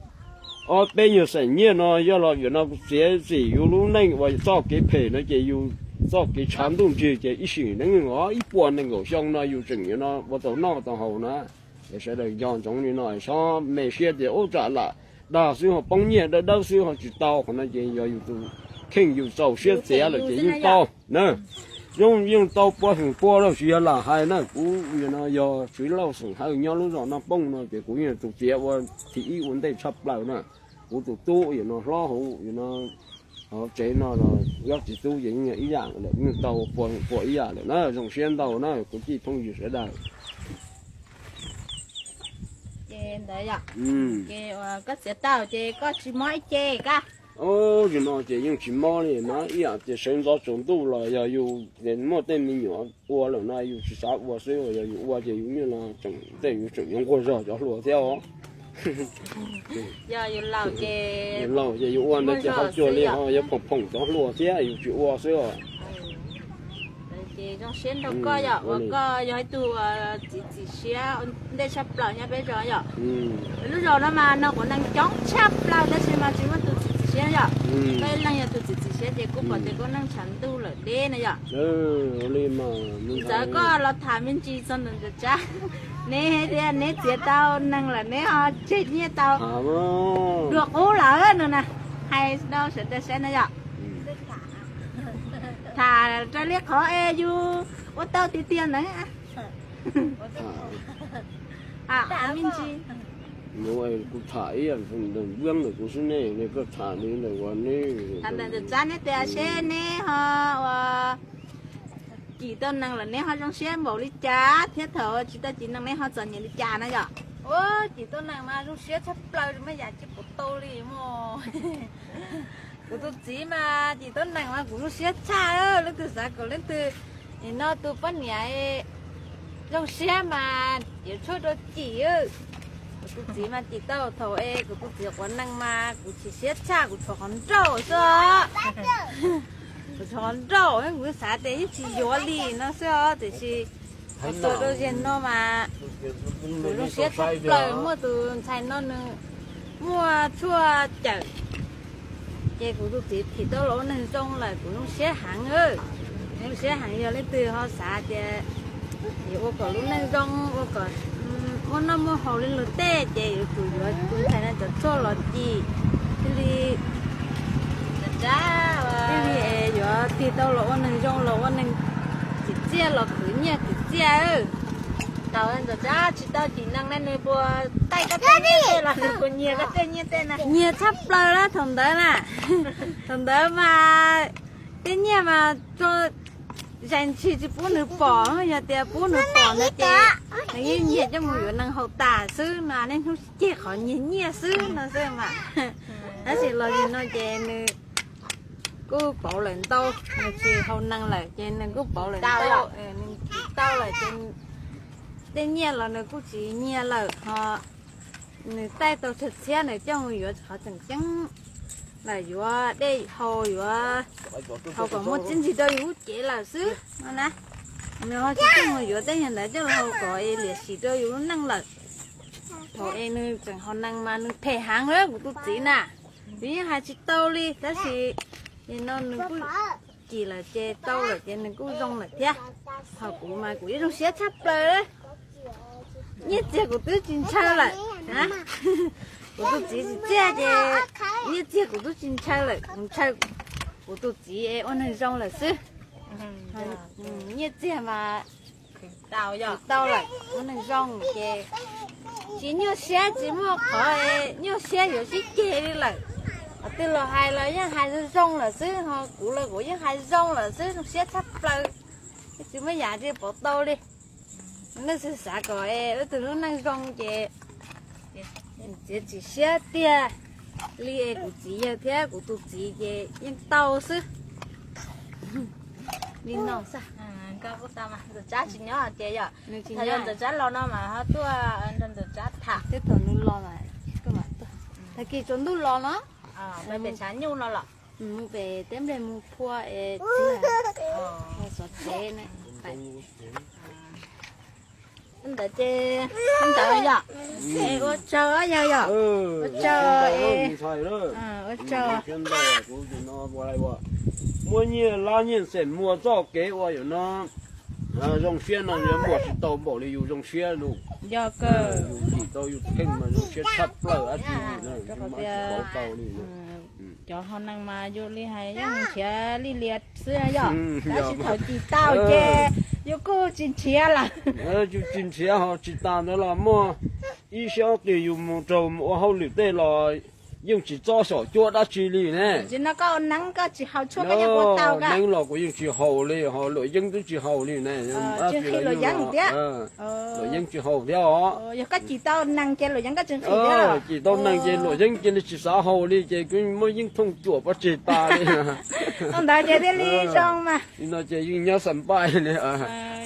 ob peb nyuag xeem nyiaj no yog los yam no txiav txim yus lub neej uas txoj kev phem no ces yus txoj kev tshav ntuj nrig ces ib sim neej os ib puas nees nkaum xyoo no yus tseem yam no ua tau noj tau haus na. Es sawv daws nco ntsoov li no, txhob me siab tias ub tsam lam dag xwb ho poob nyiaj dawb dawb xwb ho tsis tau, qhov no ces yog yus tus kheej yus txaus siab txiav lawm ces yeej tau na. Yeej, yeej tau pua heem pua lawm tsis yog lam hais na, kuv yam no yog Tswv Lauj xeem Hawj nyob lub zos Naj Pooj no ces kuv yog tus txiav ua thib ib ua ntej tshaj plaws na. Kuv tus tub yam no hlob hauv yam no hauv tsev no los yog txiv tub ces yeej ib yam lawm, yeej tau pua heem pua ib yam lawm na, zoo siab ntau na kwv tij phooj ywg sawv daws. Ces ntawd yom, ces koj txiav tau ces koj tsis mob ib ce koj. Ub, yam no ces yeej tsis mob li mas ib yam tias sawv ntxov tsaus ntuj los yog yus muaj tej me nyuam ua lawm no yus tsis xav ua xwb, yog yus ua ces yus yeej los tseem tej yus tseem yuav nquag zog cov hluas thiab os. Yus laus ces yus ua ntawd ces ho cuag li ho yuav phoom phoom cov hluas thiab yus tsis ua xwb os. Zoo siab nrog koj yom, uas koj yog ib tug txiv txim siab ntej tshaj plaws nyob peb zos yom. Lub zos no mas no quav nees coob tshaj plaws tab sis mas tsis muaj tus txiv txim siab yom. Koj ib leeg yog tus txiv txim siab ces kuj pom tias koj neej tshav ntuj lawm deb na yom. Ntxawm koj los tham me ntsis txog ntawm Ntxawm Tsab, neb thiab neb txiav tau nees lawm neb ho tseg nyiaj tau dua qub lawm no na, hais rau sawv daws saib na yom. Tham raws li qhov es yus ua tau tiag tiag ntawd. Me ntsis, kuv tham ib yam npab ntawm kuv xwb ne, koj tham li ntawm ua ne. Tham ntawm Ntxawm Tsab neb tias seb neb ho ua cim tau nees lawm neb ho zoo siab npaum li cas thiab thaum tsis tau cim nees neb ho txom nyem li cas na yom. Ua cim tau nees mas zoo siab tshaj plaws, tsis muaj yam tsis pom tau li mog. Kuv tus txiv mas cim tau nees mas kuv zoo siab tshaj, leej twg xav kom leej twg nim no tus poj niam zoo siab mas yuav tshuaj rau cim. Kuv tus txiv mas cim tau thaum es kuv tus txiv quav nees mas kuv chim siab tshaj, kuv tshuav qhov nrauj xwb. Kuv tshuav qhov nrauj, kuv xav tias yeej tsis yuav li no xwb os, tiam sis txog rau zaum no mas kuv zoo siab tshaj plaws, muaj tus ntxhais no nws muaj tshuaj cawm, ces kuv tus txiv thim tau los ua neeg zoo lawm kuv zoo siab heev. Zoo siab heev, yog leej twg ho xav tias yuav ua kom lub neej zoo, ua kom muaj noj muaj haus li luag tej ces yuav tsum yuav tus ntxhais no cov tshuaj los cim thiaj li, thiaj li yuav tig tau los ua neeg zoo, los ua neeg tsim txiaj, los khwv nyiaj khwv txiaj. Thaum Ntxawm Tsab tsis tau cim nees ne nws puas taij koj tej nyiaj tej los nws puas nyiag koj tej nyiaj tej na? Nyiag tshaj plaws na thaum ntawd na. Thaum ntawd mas tej nyiaj mas zais ntshis tsis pub nws pom, yog tias pub nws pom ntawd ces nws yeej nyiag coj mus yuav nees haus tas xwb no, niaj hnub ceg qhov nyiag nyiaj xwb no xwb mas. Tab sis los nim no ces nws kuj pauv lawm ntau, nws tsis haus nees lawm ces nws kuj pauv lawm ntau, nws tsis tau lawm ces tej nyiaj los nws kuj tsis nyiag lawm ho. Nws taij tau tsawg txhiab nws coj mus yuav qhov tseem ceeb lawm, yuav dej haus, yuav haus kom muaj txiaj ntsig rau yus lub cev lawm xwb no na. Nws ho tsis coj mus yuav tej yam ntawd coj los haus kom es liam sim rau yus lub neej lawm. Thaum es nws tseem haus nees mas nws phem heev lawm kuv tus txiv na. Yus yeej hais tsis tau li tab sis nim no nws kuj cim lawm ces tau lawm ces nws kuj zoo lawm thiab. Thaum kuv mas kuv yeej zoo siab tshaj plaws. Nyiaj txiag kuv twb tsis ntshaw lawm. Kuv tus txiv tsim txiaj ces nyiaj txiag kuv twb tsis ntshaw lawm, kuv ntshaw kuv tus txiv ua neeg zoo lawm xwb. Nyiaj txiag mas tau lawm, ua neeg zoo ces tsis nyuaj siab, tsis muaj qhov nyuaj siab yuav sib ceg li lawm. Qhov twg los hais los yeej hais zoo zoo lawm xwb, ho kuv los kuv yeej hais zoo lawm xwb, zoo siab tshaj plaws, tsis muaj yam tsis pom tau li. Nej xav kom leej twg lub neej zoo ces txiav txim siab tiag li es kuv txiv yawg thiab kuv tus txiv ces yeej tau xwb. Li no xwb. Ntxawm Tsab tsis nyob ces yog, thaum yog Ntxawm Tsab los no mas ho tuaj nrog Ntxawm Tsab tham. Twb thaum nws los mas tuaj, tag kis tsaus ntuj los no. Pem tshav nyuj no los? Mus pem teb nplej mus phua es txiv xov tsev ne. Ntawd ces ntawd yom. Ua tsaug yog yom. Ua tsaug, ua tsaug. Muaj nyiaj lab nyiaj xeem muaj txoj kev ua yam no zoo siab no yuav muaj tsis tau npaum li yus zoo siab lug. Yog kawg. Yus cim tau yus kheej mas zoo siab tshaj plaws dab tsi li na, tsis paub tau li. Cov ho neeg mas yus li hais yeej nrhiav li lias xwb yom, tab sis thaum cim tau ces yus kuj tsis nrhiav lawm. Yus tsis nrhiav ho tsis tas ntawd los muaj ib siab ob tis yus mus raug mus ua hauj lwm tej los yeej tsis txob xyom cuab dab tsi li ne. Tsis no koj ua neeb koj tsis haus tshuaj koj yeej ua tau. Neeb los kuv yeej tsis haus li, ho luam yeeb twb tsis haus li ne. Luam yeeb tsis haus thiab os. Yog koj cim tau neeg ces luam yeeb koj tsis nqhis thiab. Cim tau neeg ces luam yeeb cia li tsis xav haus li ces kuv muab yeeb thooj cuam pov tseg tas li. Ntawd ces thiaj li zoo mas. Li no ces yeej nyob xas npais li.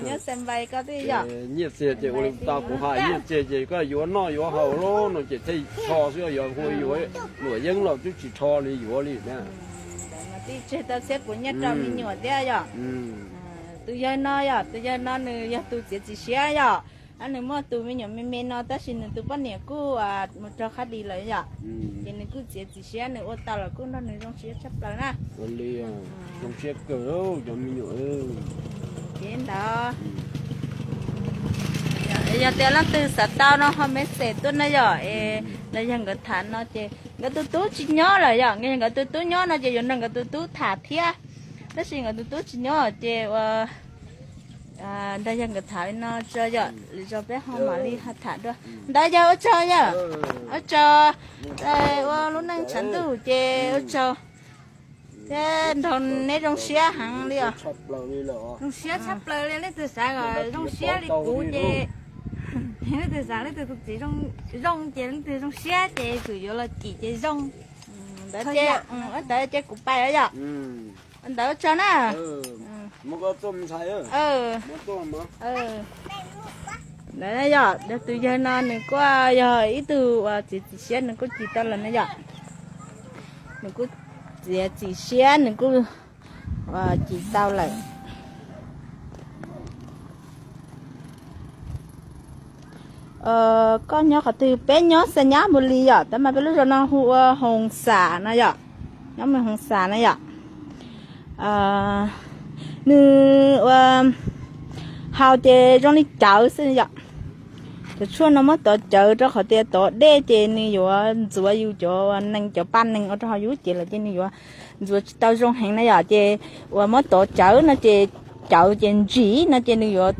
Nyob xas npais koj twb yom. Nyiaj txiag ces ua li tau kuv hais, nyiaj txiag ces koj yuav noj yuav haus lawm no ces thiaj rho xwb, yog hu yuav luam yeeb los twb tsis rho li yuav li na. Twb tseg tau txhiab puas nyiaj rau me nyuam thiab yom. Tus yawg no yom, tus yawg no nws yog tus txiav txim siab yom. Nws muaj tus me nyuam me me no tab sis nws tus poj niam kuj mus raug qhab dis lawm yom. Ces nws kuj txiav txim siab, nws ua tau los kuj nrog nws zoo siab tshaj plaws na. Zoo siab kawg cov me nyuam. Ces ntawd, yog tias leej twg xav tau no ho message tuaj na yom. Es los yog nkawd tham no ces nkawd tus tub tsis nyob lawm yom, nkawd tus tub nyob no ces yuav nrog nkawd tus tub tham thiab. Tab sis nkawd tus tub tsis nyob ces ua ntawd yog nkawd tham li no tso yom, lwm zaus peb ho mam li ho tham dua. Ntawd yog ua tsaug yom, ua tsaug, ua lub neej tshav ntuj ces ua tsaug thiab nrog neb zoo siab heev li os. Zoo siab tshaj plaws li, leej twg xav kom zoo siab li kuv ces, leej twg xav leej twg tus txiv zoo ces leej twg zoo siab ces kuv yuav los cim ces zoo. Ntawd ces kuv pais yom. Ntawd ua tsaug na. Ntawd yog tus yawg no nws kuj yog ib tug uas txiav txim siab, nws kuj cim tau lawm na yom. Nws kuj txiav txim siab, nws kuj cim tau lawm. Koj nyob qhov twg? Peb nyob Xa Nyab Npus Lis yom, tab mas peb lub zos no hu ua Hoos Xam no yom, nyob me Hoos Xam na yom. Nws ua haus ces zoo li cawv xwb yom. Cov tshuaj no muab tov cawv rau qhov tias tov dej ces nws yuav ntxuav yus cov nees, cov pa nees ua rau hauv yus ces lawm ces nws yuav ntxuav tsis tau zoo heev na yom. Ces uas muab tov cawv no ces cawv ces ntsim no ces nws yuav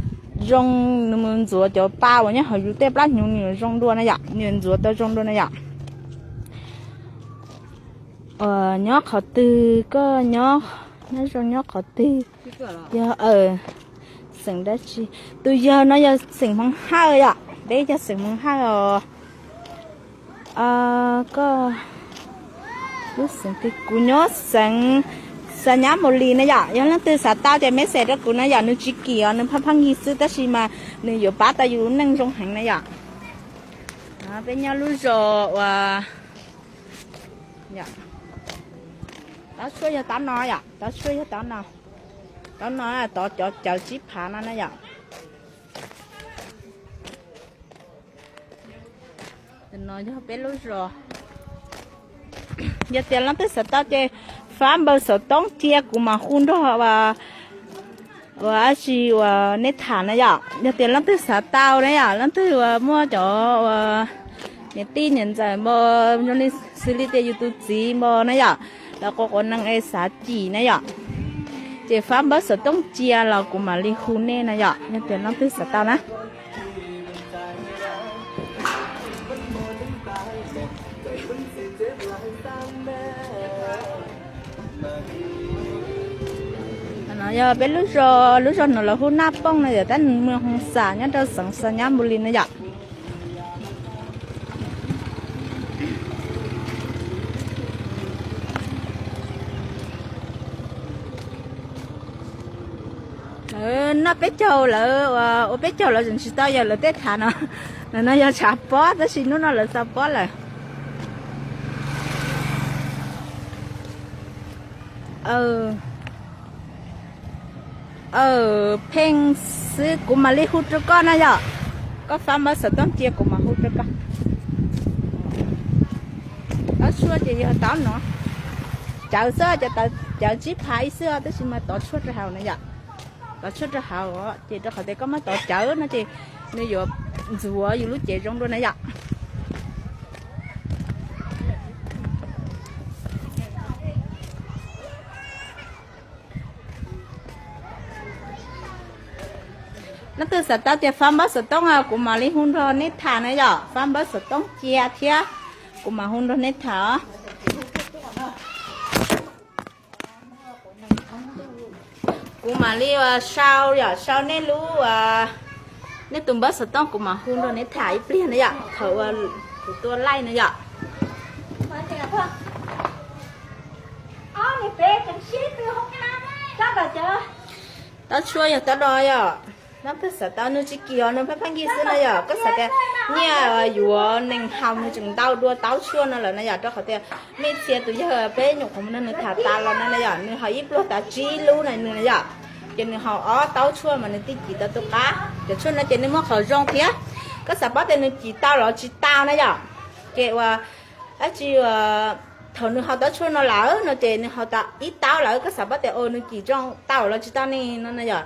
zoo, nws mus ntxuav cov pa uas nyob hauv yus tej plab hnyuv nws yuav zoo dua na yom, nws yuav ntxuav tau zoo dua na yom. Nyob qhov twg koj nyob, nyob zoo nyob qhov twg? Yog xeem dab tsi? Tus yawg no yog xeem Hmoob Hawj yom, peb yog xeem Hmoob Hawj os. Koj lub xeem twg? Kuv nyob xeev Xa Nyab Npus Lis na yom. Yog leej twg xav tau ces message rau kuv na yom, nws tsis kim os, nws phaj phaj nkig xwb tab sis mas nws yuav pab tau yus lub neej zoo heev na yom. Peb nyob lub zos uas, taub tshuaj yog taub no yom, taub tshuaj yog taub no, taub no tov cov cawv tsib phav no na yom. No yog peb lub zos. Yog tias leej twg xav tau ces fab npawb xov tooj cia kuv mam hu nrog ua dab tsi uas nej tham na yom. Yog tias leej twg xav tau na yom, leej twg uas muaj cov uas niam tij niam ntxawm npo, zoo li xws li tias yus tus txiv npo na yom, los quav quav nees es xav cim na yom, ces fab npawb xov tooj cia los kuv mam li hu nej na yom, yog tias leej twg xav tau na. No yog peb lub zos, lub zos no lawv hu Naj Pooj no yom, tab nws mus Hoo Xam nyob rau xeev Xa Nyab Npus Lis no yom. Lawv noj peb caug, lawv ua peb caug lawv tseem tsis tau yawm lawv tej tshav no. Lawv no yog tshav pob tab sis hnub no lawv xa pob lawm. Pheej xwb kuv mam li hu rau koj na yom. Koj fab npawb xov tooj cia kuv mam hu rau koj. Taub tshuaj ces yog taub no, cawv xwb, cawv tsib phav ib xwb tab sis mas tov tshuaj rau hauv na yom. Tov tshuaj rau hauv ces rau qhov tias koj muab tov cawv no ces nws yuav ntxuav yus lub cev zoo dua na yom. Leej twg xav tau tias fab npawb xov tooj kuv mam li hu nrog nej tham na yom, fab npawb xov tooj cia thiab kuv mam hu nrog nej tham os. Kuv mam li sau yom, sau nej lub, nej tus npawb xov tooj kuv mam hu nrog nej tham ib pliag na yom, thaum uas kuv tua laij na yom. Taub tshuaj yog taub no yom. Leej twg xav tau, nws tsis kim os, nws phaj phaj nkig xwb no yom. Koj xav tias nyiaj yuav nees haus nws tseem ntau dua taub tshuaj no lawm na yom, rau qhov tias mej txhia tus yawg peb nyuam qhuav mus nrog nws tham tas los no na yom, nws ho ib pluag tas tsib lub na nws na yom. Ces nws haus ob taub tshuaj mas nws thiaj cim tau tus qab. Cov tshuaj no ces nws muaj qhov zoo thiab. Koj xav paub tias nws cim tau los tsis tau na yom, ces ua dab tsi, thaum nws haus taub tshuaj no lawm no ces nws haus tau ib taub lawm, koj xav paub tias nws cim zoo tau los tsis tau ne no na yom,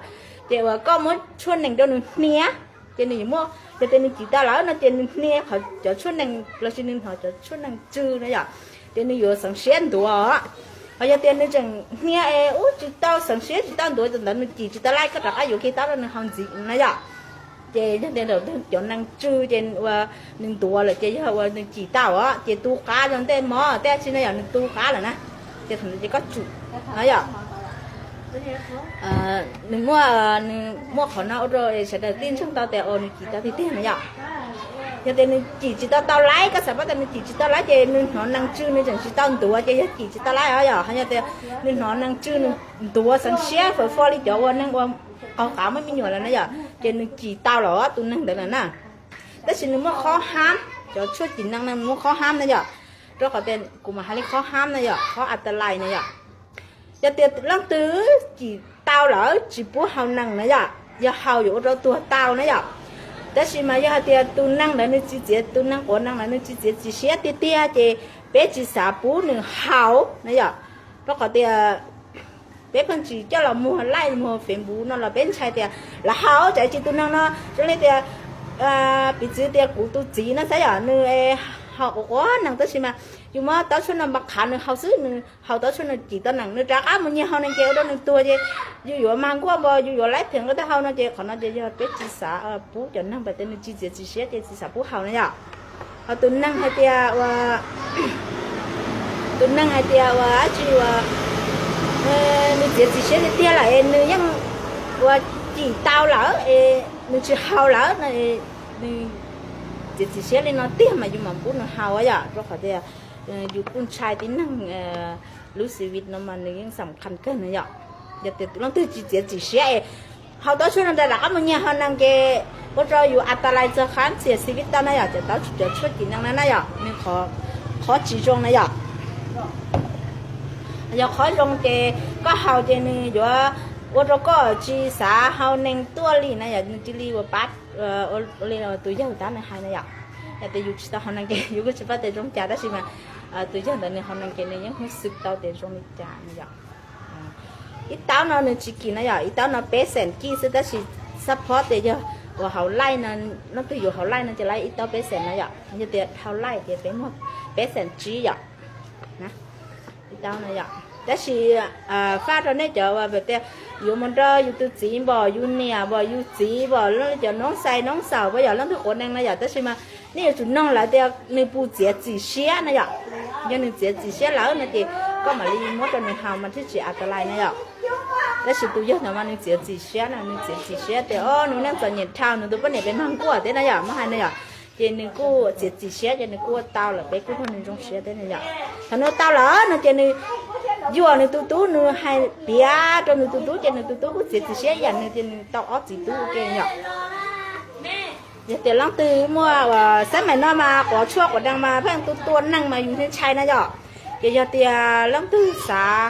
ces uas koj muab tshuaj nees rau nws hnia, ces nws yuav muaj, yog tias nws cim tau lawm no ces nws hnia qhov cov tshuaj nees los sis nws hnov cov tshuaj nees tsw na yom, ces nws yuav xeev siab ntuav. Ho yog tias nws tseem hnia es ub tsis tau xeev siab tsis tau ntuav, ntawd nws cim tsis tau laij, koj rov qab yuav kiag taub rau nws haus ntxiv na yom. Ces yog tias cov nees tsw ces ua nws ntuav lawm ces yog ua nws cim tau os, ces tu qab zoo tej mov tej dab tsi na yom, nws tu qab lawm na, ces thaum ntawd ces koj tsum na yom. Nws muaj, nws muaj qhov no ua rau sawv daws tib ntseeg tau tias nws cim tau tiag tiag na yom. Yog tias nws cim tsis tau tau laij, koj xav paub tias nws cim tsis tau laij ces nws hnov nees tsw nws tseem tsis tau ntuav ces yog cim tsis tau laij os yom. Ho yog tias nws hnov nees tsw nws ntuav xeev siab fawm fo li cov ua neeg ua qaug qav muaj me nyuam lawm na yom, ces nws cim tau los tus neeg ntawd lawm na. Tab sis nws muaj khob hab, cov tshuaj cim nees no nws muaj khob hab na yom. Rau qhov tias kuv mam hais li khob hab na yom, khob a ta lais na yom. Yog tias leej twg cim tau lawm tsis pub haus nees na yom, yog haus yuav ua rau tuag tau na yom. Tab sis mas yog hais tias tus neeg ntawd nws tsis txiav, tus neeg quav nees ntawd nws tsis txiav txim siab tiag tiag ces peb tsis xav pub nws haus na yom. Rau qhov tias peb pheej tsis coj los muag laij muag Facebook no los peb ntshai tias lawv haus tsam tsis tus neeg no zoo li tias piv txwv tias kuv tus txiv no xav yom, nws haus quav quav nees tab sis mas yus muab taub tshuaj no npa qhav nws haus xwb, nws haus taub tshuaj no cim tau nees, nws rov qab mus nyiag haus nees ces ua rau nws tuag ces yus yuav mag nkuaj npo, yus yuav laib phem nqe tej hau no ces qhov no ces yog peb tsis xav pub cov neeg pas tias nws tsis txiav txim siab ces tsis xav pub haus na yom. Ho tus neeg hais tias ua, tus neeg hais tias ua dab tsi ua, nws txiav txim siab tiag tiag lawm es nws yeej ua cim tau lawm es nws tsis haus lawm no, nws txiav txim siab li no tiag mas yus mam pub nws haus yom, rau qhov tias yus kuj ntshai tib neeg lub xi vim no mas nws yeej xam khas kawg no yom. Yog tias leej twg tsis txiav txim siab es haus taub tshuaj no ntawd rov qab mus nyiag haus nees ces ua rau yus a ta lais txog qab txias xi vib tau na yom, cov taub cov tshuaj cim nees na na yom, nws qhov tsis zoo na yom. Yog qhov zoo ces koj haus ces nws yuav ua rau koj tsis xav haus nees tuaj li na yom, nws cia li ua pab li tus yawg tab nws hais na yom. Yog tias yus tsis tau haus nees ces yus kuj tsis paub tias zoo cas tab sis mas tus yawg ntawd nws haus nees ces nws yeej hnov xwm tau tias zoo li cas na yom. Ib taub no nws tsis kim na yom, ib taub no peb xees kij xwb tab sis xab phob tias yog uas haus laij no, leej twg yuav haus laij no ces laij ib taub peb xees na yom, yog tias dhau laij ces peb muag peb xees tsib yom. Ib taub no yom, tab sis faj rau nej cov uas tias yuav mus nrog yus tus txiv npom yus niam npom yus txiv npom cov noob xais noob xaum puas yog leej twg quav nees na yom, tab sis mas nej yuav tsum noog lawv tias nws puas txiav txim siab na yom. Yog nws txiav txim siab lawm no ces koj mam li muab rau nws haus mas thiaj tsis a ta lais na yom. Tab sis tus yawg ntawd mas nws txiav txim siab na, nws txiav txim siab tias o nws neej txom nyem dhau, nws tus poj niam pes mag nkuaj thiab na yom, muab hais na yom. Ces nws kuj txiav txim siab ces nws kuj ua tau lawm, peb kuj nrog nws zoo siab thiab na yom. Thaum nws ua tau lawm no ces nws yuam nws tus tub, nws hais piav rau nws tus tub ces nws tus tub kuj txiav txim siab ib yam nws ces nws tau ob txiv tub ua ke yom. Yog tias leej twg muaj uas xab maim no mas quav tshuaj quav nees mas pheej tua tua neeg mas yus ntshai ntshai na yom. Ces yog tias leej twg xav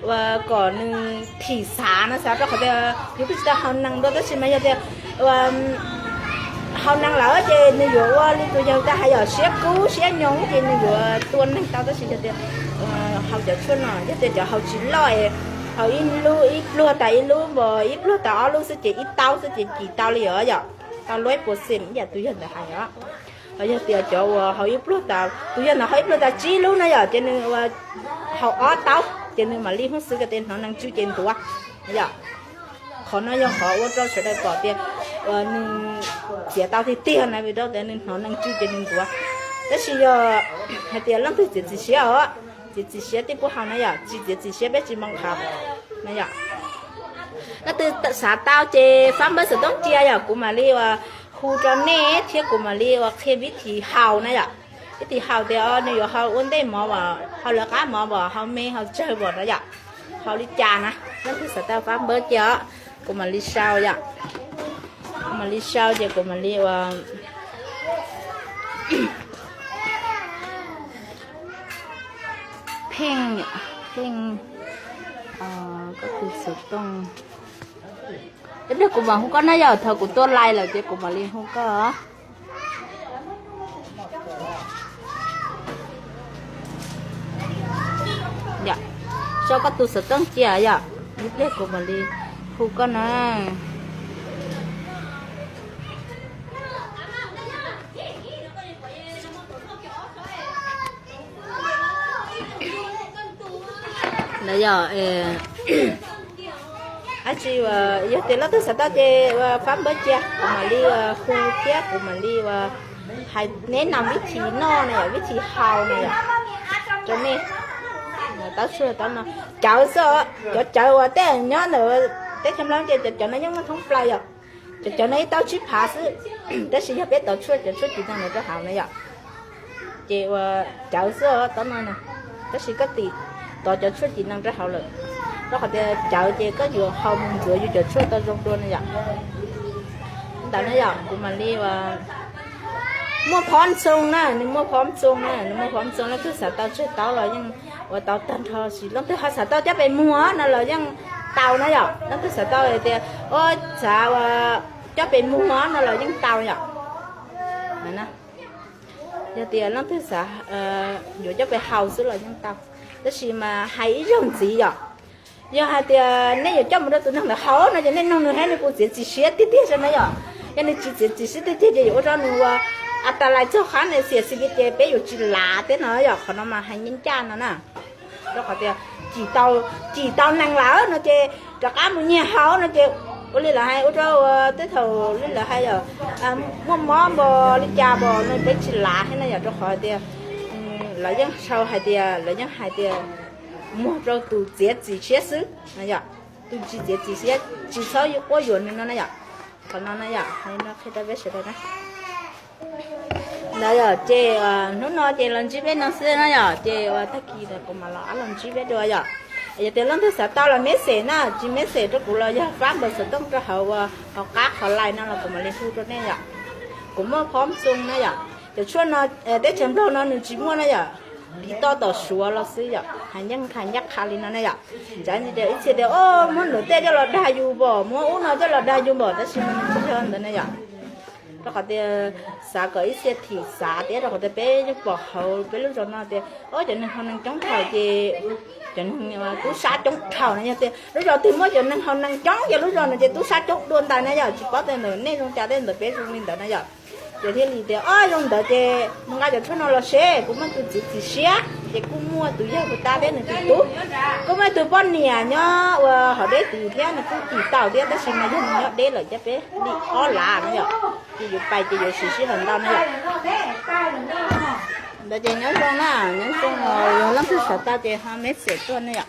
uas kom nws thim xav no xav rau qhov tias yus kuj tsis tau haus nees dua tab sis mas yog tias haus nees lawm ces nws yuav ua li tus yawg tau hais yom, siab kub siab nyoos ces nws yuav tua neeg tau tab sis yog tias haus cov tshuaj no yog tias cov haus tsis loj es haus ib lub ib pluag tas ib lub npos ib pluag tas ob lub xwb ces ib taub xwb ces cim tau li os yom. Tau luaj ib puas xees ib yam tus yawg ntawd hais os. Ho yog tias cov uas haus ib pluag tas, tus yawg ntawd haus ib pluag tas tsib lub na yom, ces nws ua haus ob taub ces nws mam li hnov xwb ko tias hnov nees tsw ces ntuav yom. Qhov no yog qhov ua rau sawv daws pom tias nws txiav tau tiag tiag na, vim rau tias nws hnov nees tsw ces nws ntuav. Tab sis yog hais tias leej twg txiav txim siab os, txiav txim siab thiaj pub haus na yom, tsis txiav txim siab peb tsis npoo qhov na yom. Leej twg xav tau ces fab npawb xov tooj cia yom, kuv mam li uas hu rau nej thiab kuv mam li uas qhia vib thim haus na yom. Vib thim haus tias nws yuav haus ua ntej mov, haus lawv qab mov, haus me haus tsawg na yom, haus li cas na. Leej twg xav tau fab npawb cia os, kuv mam li sau yom. Kuv mam li sau ces kuv mam li uas pheej, pheej, koj tus xov tooj. Ib pliag kuv mam hu koj na yom, thaum kuv tua lais lawm ces kuv mam li hu koj. Yom, so koj tus xov tooj cia yom, ib pliag kuv mam li hu koj na. Lawv yog, ab tsi, yog tias leej twg xav tau ces ua fab npawb cia, kuv mam li hu thiab kuv mam li ua hais neb nas vib thim noj na yom, vib thim haus na yom, rau nej tau tshuaj tau no. Cawv xwb, cov cawv uas tej nyob ntawm teb chaws Nplog ces cov cawv no yeej muaj thoob plaws yom. Cov cawv no ib taub tsib phav xwb, tab sis yog peb tov tshuaj cov tshuaj cim nees ntawd rau hauv na yom. Ces ua cawv xwb os, tau no na, tab sis koj tim tov cov tshuaj cim nees rau hauv lawm, rau qhov tias cawv ces koj yuav haus mus ntxuav yus cov tshuaj tau zoo dua na yom. Ntawd na yom, kuv mam li ua muaj phob ntxoo na, nws muaj phob ntxoo na, nws muaj phob ntxoo, leej twg xav tau tseg taub los yeej ua tau tag nrho, sis leej twg ho xav tau coj pes muag no los yeej tau na yom. Leej twg xav tau tias ua xav ua coj pes muag no los yeej tau yom. Yog tias leej twg xav yuav coj pes haus xwb los yeej tau, tab sis mas hais ib zaug ntxiv yom. Yog hais tias nej yuav coj mus rau tus neeg ntawd haus no ces nej noog nws thiab nws puas txiav txim siab tiag tiag na yom. Yog nws tsis txiav txim siab tiag tiag ces yuav ua rau nws ua a tas lais txog qhab na xiam xis li ces peb yuav tsis lav thiab no yom. Qhov no mas hais ncaj ncaj no na, rau qhov tias cim tau, cim tau nees lawm no ces rov qab mus nyiag haus no ces ua li lawv hais ua rau ua tej thaum li lawv hais yom, muaj mob npaum li cas npaum no peb tsis lav thiab na yom, rau qhov tias lawv yeej sau hais tias, lawv yeej hais tias muag rau tus txiav txim siab xwb na yom. Tus tsis txiav txim siab tsis txhob quab yuam nws no na yom. Qhov no na yom, hais no qhia rau peb sawv daws na. Ntawd yom, ces hnub no ces los ntsib peb no xwb na yom, ces ua tag kis ntawd kuv mam los ab los ntsib peb dua yom. Yog tias leej twg xav tau los message na, tsis message rau kuv los yog fab npawb xov tooj rau hauv ua hauv qab qhov lais no los kuv mam li hu rau nej yom. Kuv muaj phob ntxoo na yom. Cov tshuaj no teb chaws Nplog no nws tsis muaj na yom, tiv toj tom Suav los xwb yom, hais yeej hais ncaj qha li no na yom. Txawm tias ib txhia tias o muab ntawm tej coj los dag yus npaum, muab ub no coj los dag yus npaum, tab sis mas nws tsis yog ntawd na yom. Rau qhov tias xav kom ib txhia thim xav thiab, rau qhov tias peb yeej pom hauv peb lub zos no tias o cov neeg haus nees coob dhau ces cov neeg tub sab coob dhau na. Yog tias lub zos twg muaj cov neeg haus nees coob ces lub zos ntawd ces tub sab coob dua ntais na yom. Tsis paub tej ntawm nej zoo cas, tej ntawm peb zoo li ntawd na yom. Ces thiaj li tias o zoo ntawd ces mus nqa cov tshuaj no los seb. Kuv muaj tus txiv txim siab ces kuj muaj tus yawg puas tab thiab nws tus tub, kuj muaj tus poj niam nyob ua hauv deb tid thiab nws kuj tim tau thiab, tab sis mas yog nws nyob deb lawm ces peb li ob lav na yom. Ces yuav pais ces yuav siv sij hawm ntau na yom. Ntawd ces nyob zoo na, nyob zoo, yog leej twg xav tau ces ho message tuaj na yom.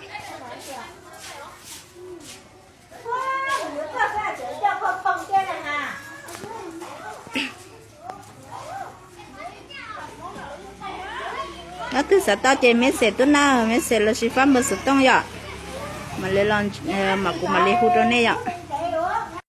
Leej twg xav tau ces message tuaj na, message los sis fab npawb xov tooj yom. Mam li, mam kuv mam li hu rau nej yom.